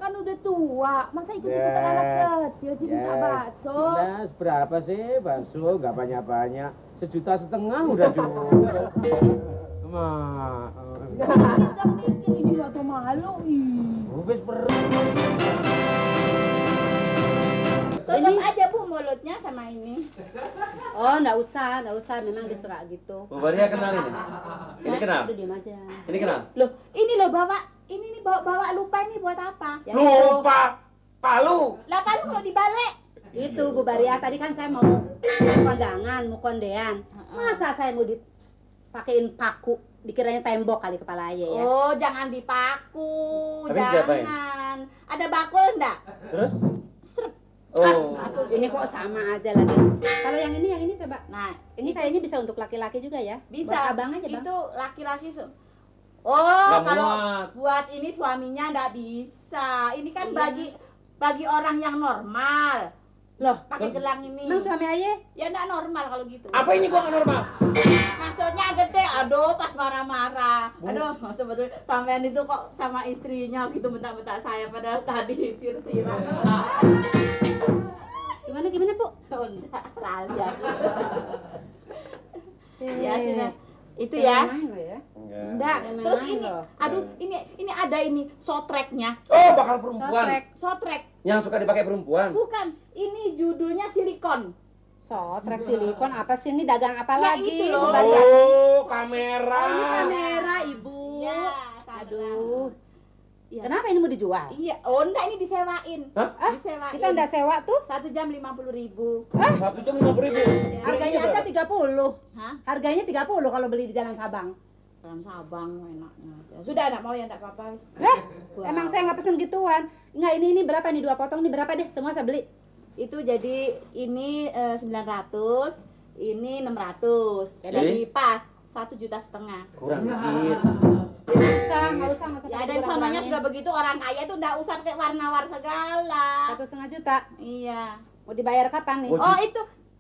kan udah tua, masa ikut-ikutan anak kecil sih minta bakso? Nah, berapa sih bakso? Nggak banyak-banyak. 1,5 juta udah cukup. Kita mikir ini nggak tuh malu. Wis perut. Tutup aja Bu mulutnya sama ini. Oh, enggak usah, memang dia suka gitu. Bu Maria kenal ini? Ini kenal? Udah diam aja. Ini kenal? Loh, ini loh ini nih bawa lupa ini buat apa? Ya, Lupa! Palu! Lah palu kalau dibalik. Itu Bu Baria, tadi kan saya mau kondangan, mau kondean. Masa saya mau dipakein paku, dikiranya tembok kali kepala aja ya. Oh, jangan dipaku, Habis diapain? jangan. Ada bakul enggak? Terus? Serep. Oh. Ini kok sama aja lagi. Kalau yang ini coba. Nah, Ini kayaknya bisa untuk laki-laki juga ya? bisa. Buat abang aja, Bang. Itu laki-laki tuh. Oh, Nggak kalau muat. buat ini suaminya enggak bisa. Ini kan Iya. bagi orang yang normal. Loh, Pakai gelang ini. emang suami ayah? Ya enggak normal kalau gitu. Apa ini kok nggak normal? Maksudnya gede, aduh pas marah-marah. Aduh, sebetulnya sampean itu kok sama istrinya gitu bentak-bentak saya padahal tadi sir-siran. Gimana, Bu? Oh, enggak, lali aku. Ya, Ya, sudah. Itu ya. Main lo ya. Enggak. Main-main Terus ini, loh. aduh, ini ada ini soundtracknya. Oh, bakal perempuan. Soundtrack. Yang suka dipakai perempuan. Bukan, ini judulnya silikon. Sotrek silikon apa sih ini dagang apa Ya, lagi? itu loh. Oh, kamera. Oh, ini kamera, Ibu. Iya, Aduh. Iya. Kenapa ini mau dijual? Iya, oh enggak ini disewain. Hah? Disewain. Kita udah sewa tuh. 1 jam 50.000. 1 jam 50.000. Harganya aja 30. Hah? Harganya 30 kalau beli di Jalan Sabang. Jalan Sabang enaknya. Ya, sudah enggak mau ya enggak apa-apa wis. Wow. Emang saya nggak pesen gituan. Enggak, ini berapa nih 2 potong nih berapa deh? Semua saya beli. Itu jadi ini 900, ini 600. Jadi? Jadi pas 1,5 juta. Kurang dikit. Nggak usah. Ya dan sononya sudah begitu orang kaya itu enggak usah pakai warna-war segala. 1,5 juta. Iya. Mau dibayar kapan nih? Oh, Oh,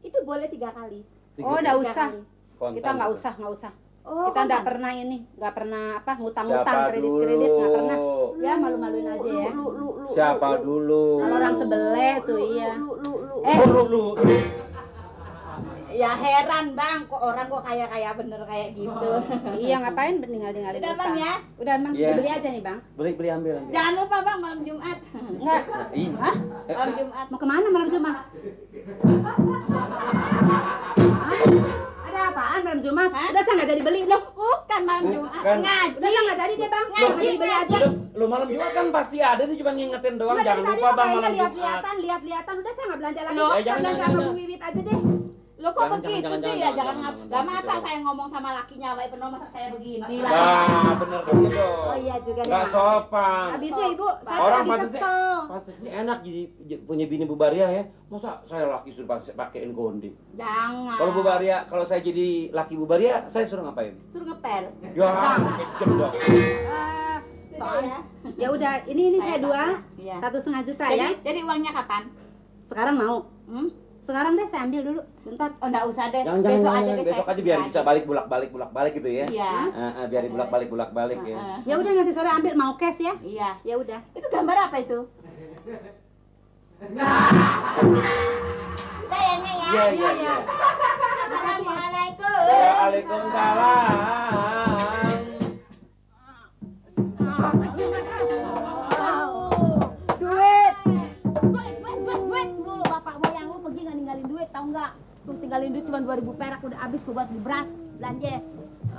itu boleh 3 kali. Oh, nggak 3 usah. kali. Kontan Kita nggak juga. usah. Oh, Kita nggak kontan. pernah nggak pernah apa ngutang Siapa kredit nggak pernah. dulu? Ya malu-maluin aja ya. Lu. Siapa dulu? Kalau orang sebelah tuh iya. Lu. Lu. Ya heran Bang, kok orang kok kaya-kaya bener kayak gitu. Iya ngapain ninggalin Udah, Bang, ya? Udah Bang, Iya. dibeli aja nih Bang. Beli ambil. Jangan lupa Bang malam Jumat. Enggak. Ih. Hah? Malam Jumat. Mau kemana malam Jumat? Hah? Ada apaan malam Jumat? Hah? Udah saya nggak jadi beli loh. Bukan malam Jumat. Bukan. Ngaji. Udah saya nggak jadi deh Bang. Ngaji, Nggak jadi beli aja. Lu malam Jumat kan pasti ada nih, cuma ngingetin doang. Udah Jangan dari tadi lupa Bang ngapain malam Jumat. lihat-lihatan. Udah saya nggak belanja lagi. Loh, Saya jangan, belanja jangan, sama jangan. Bu Wiwit aja deh. Lo kok Jangan, begitu jangan, sih jangan, ya? jangan, Jangan jangan, Gak jangan, masa jangan. saya ngomong sama lakinya Wai penuh masa saya begini lah. Nah, bener gitu. Oh iya juga nih. Gak sopan. Habisnya Ibu, saya Orang lagi kesel. pantasnya enak jadi punya bini Bu Baria ya. Masa saya laki suruh pakein konde? Jangan. Kalau Bu Baria, kalau saya jadi laki Bu Baria, saya suruh ngapain? Suruh ngepel. Ya, kecem dong. Soalnya ya udah ini saya dua Iya. 1,5 juta ya. Jadi uangnya kapan? Sekarang mau? Sekarang deh saya ambil dulu. Bentar. Oh enggak usah deh. Jangan, Besok jangan, aja deh. besok saya aja biar kasih bisa lagi. bolak-balik gitu ya. Iya. Biar bolak-balik ya. Ya udah nanti sore ambil mau cash ya. Iya. Ya udah. Itu gambar apa itu? Udah ya Nya ya. Iya. Assalamualaikum. Waalaikumsalam. Duit. Lu bapak moyang lu pergi nggak ninggalin duit, tahu nggak? Tuh tinggalin duit cuma 2.000 perak udah habis gua buat beli beras, belanja.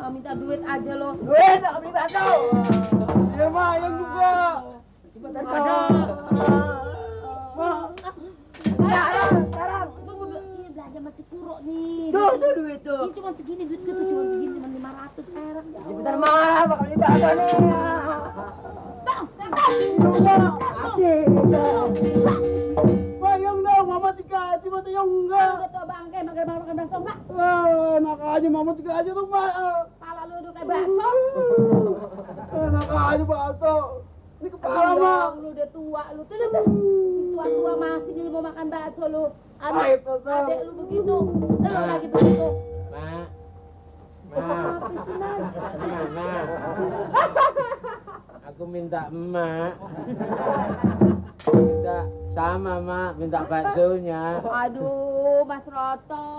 Minta duit aja lo. Duit nak beli bakso. Ya mak, yang juga. Cepetan kau. Sekarang. Ini belanja masih kurang nih. Tuh duit tuh. Ini cuma segini duitku tuh cuma segini cuma 500 perak. Ya Cepetan mak, bakal beli bakso nih. Asik. Bayang dong, mama 3 cuma tuyong enggak. udah tua bangke makan bakso enggak? Enak aja mama 3 aja tuh mak. Pala lu udah kayak bakso. Enak aja bakso. Ini kepala mak. Lu udah tua lu tuh si tua-tua masih nih mau makan bakso lu. Pahit, tuh. Adek lu begitu. Lu lagi begitu. Mak, Apa sih, Mas? Mak. Aku minta emak. Sama, Mak, minta baksonya. Aduh, Mas Roto.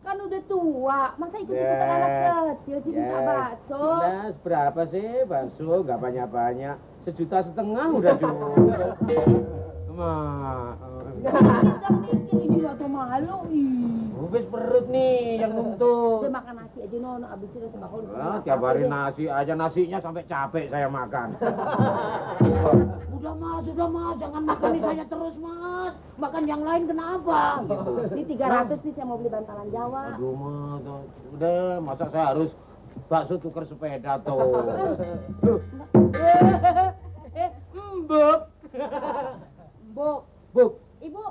Kan udah tua, masa ikut-ikutan anak kecil sih minta bakso? Nah, seberapa sih bakso? Nggak banyak-banyak. 1,5 juta udah cukup. Mak. Kita mikir ini gak tuh malu. Habis perut nih yang nuntut. Udah makan nasi aja nono, abis itu sembako di Ah, tiap hari nasi aja, nasinya sampai capek saya makan. Udah mas, jangan makan nih saya terus mas. Makan yang lain kenapa? Gitu. Ini 300 nih saya mau beli bantalan Jawa. Aduh, Mak, udah masa saya harus bakso tuker sepeda tuh. Loh. Mbok. Buk, Buk. ibu.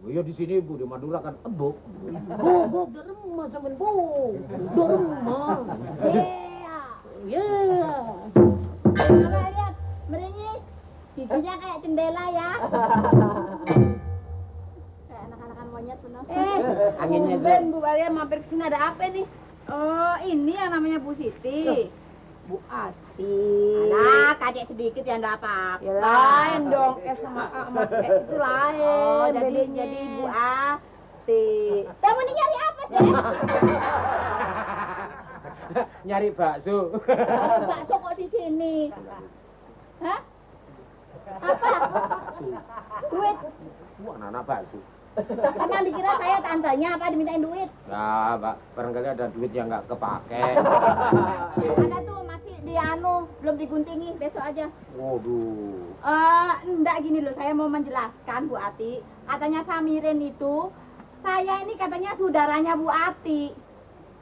Iya di sini Bu, di Madura kan embuk. Buk, di rumah sampean buk. Di rumah. Iya. Apa lihat, meringis. Giginya kayak jendela ya. Kayak anak-anakan monyet benar. Anginnya Ben, Bu Baria mampir ke sini ada apa nih? Oh, ini yang namanya Bu Siti. Bu Ati. Alah, kadek sedikit ya enggak apa-apa. Ya lain dong, sama A sama E itu lain. Oh, bedanya. jadi Bu Ati. Kamu ini nyari apa sih? Nyari bakso. Bakso kok di sini? Hah? Apa? Duit? Wah, anak bakso. Emang dikira saya tantenya apa dimintain duit? Ya, Pak, barangkali ada duit yang nggak kepake. Ada tuh masih di belum diguntingi, besok aja. Waduh. Enggak gini loh, saya mau menjelaskan Bu Ati. Katanya Samirin itu, saya ini katanya saudaranya Bu Ati.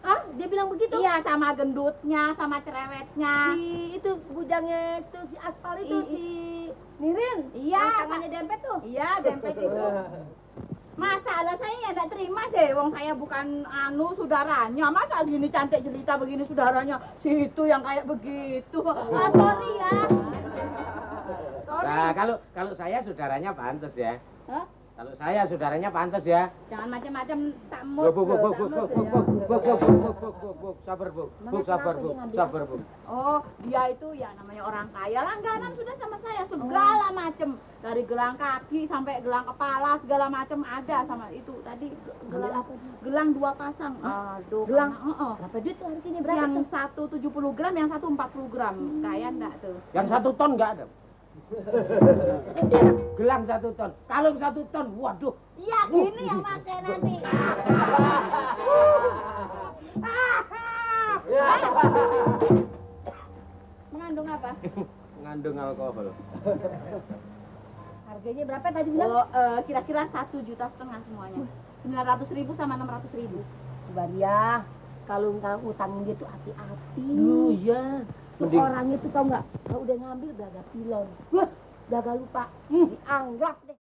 Ah, dia bilang begitu? Iya, sama gendutnya, sama cerewetnya. Si itu bujangnya itu si aspal itu si Nirin. Iya, Yang tangannya dempet tuh. Iya, dempet itu. Masalah saya ya enggak terima sih, wong saya bukan saudaranya. Masa gini cantik jelita begini saudaranya, si itu yang kayak begitu. Sorry ya. Sorry. Nah, kalau saya saudaranya pantas ya. Hah? Kalau saya saudaranya pantas ya. Jangan macam-macam tak Bu, mood. bu, bu, bu, bu, bu, bu, bu, bu, bu, bu, sabar bu, bu, sabar bu, sabar bu. Oh, dia itu ya namanya orang kaya, langganan sudah sama saya segala macam, dari gelang kaki sampai gelang kepala segala macam ada sama itu tadi gelang 2 pasang. Aduh, Gelang? berapa duit tuh hari ini berapa? Yang satu 70 gram, yang satu 40 gram. Kaya enggak tuh? Yang 1 ton nggak ada. Gelang 1 ton, kalung 1 ton, waduh. Iya, gini yang pakai nanti. Mengandung apa? Mengandung alkohol. Harganya berapa tadi bilang? Oh, kira-kira 1,5 juta semuanya. 900.000 sama 600.000. Baria, kalau nggak utangin dia tuh hati-hati. Iya. Tuh orang itu tau nggak? Kalau udah ngambil belaga pilon. Belaga lupa. Dianggap deh.